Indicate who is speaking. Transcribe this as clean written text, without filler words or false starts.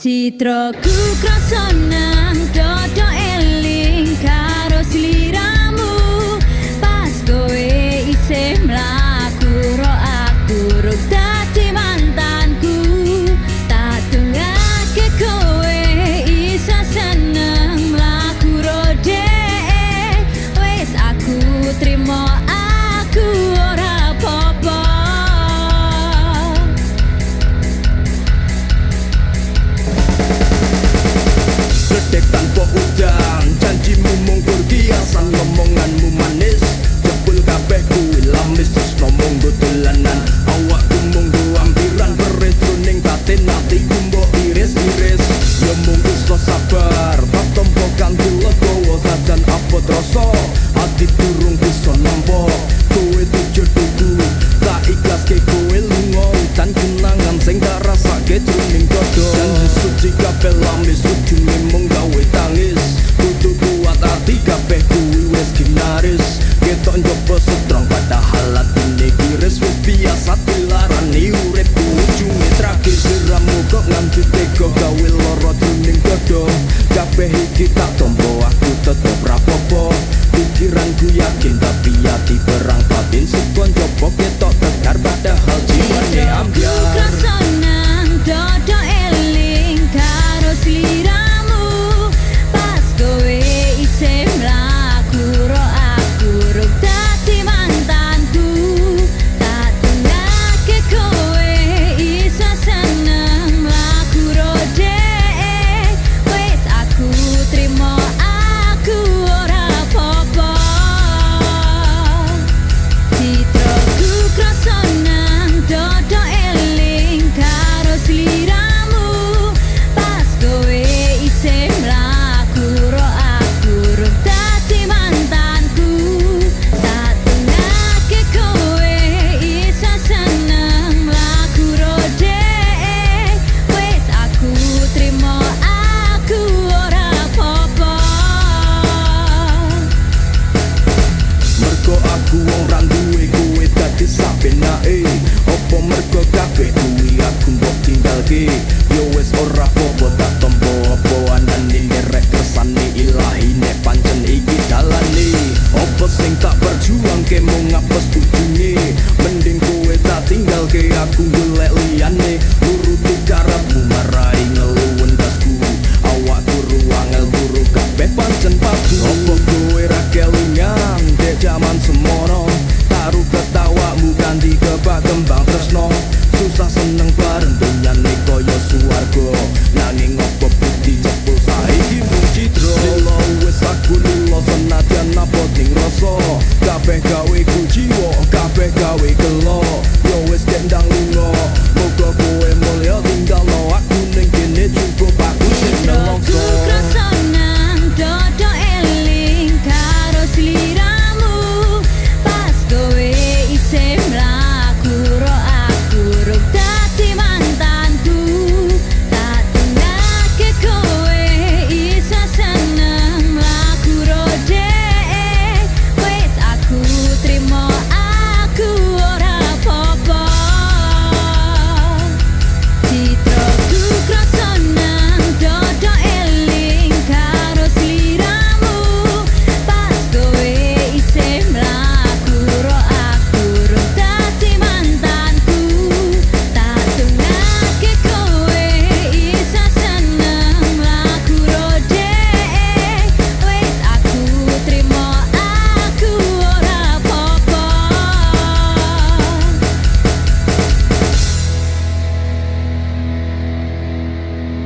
Speaker 1: Citraku krasa nang dodo eling karo sliramu. Pas kowe isih mlaku ro aku rung dadi mantanku. Tak dongake kowe iso seneng mlaku ro dhek. Wis aku trimo, aku ora apa-apa.
Speaker 2: Bledek tanpa udan, janjimu mung gur kiasan, omonganmu manis, jebul kabeh kuwi lamis. Terus ngomong go dolanan, awakku mung go ampiran perih jroning batin, atiku mbok iris-iris. Ya mung iso sabar, tak tampa kanthi legowo, sajan abot rasa ati durung bisa nampa. Kowe tujuanku, tak ikhlaske kowe lunga, udan kenangan sing tak rasake jroning dada. Janji suci kabeh lamis, ujunge mung gawe tangis. Kudu kuat ati, kabeh kuwi wis ginaris. Ketok njaba strong padahal atine kiris. Wis biasa dilarani uripku ujunge tragis. Sliramu kok nganti tega gawe lara jroning dada. Kabeh iki tak tampa, aku tetep rapopo. Pikiranku yakin tapi ati perang batin. Seko njaba ketok tegar padahal jiwane ambyar.
Speaker 1: Krasa nang dodo eling karo sliramu. Pas kowe isih mlaku ro aku rung dadi mantanku. Tak dongake kowe iso seneng mlaku ro dhek. Wis aku trimo, aku ora apa-apa. Citraku krasa nang dodo eling karo sliramu. Pas kowe isih mlaku ro aku rung dadi mantanku. Tak dongake kowe iso seneng mlaku ro dhek. Wis aku trimo, aku ora apa-apa.
Speaker 2: Mergo aku wong ra duwe, kowe dadi sapenake. Apa mergo kabeh kuwi aku mbok tinggalke? Ya wis ora apa-apa, tak tampa apa anane ngerek kersane ilahi nek pancen iki dalane. Apa sing tak perjuangke mung ngapes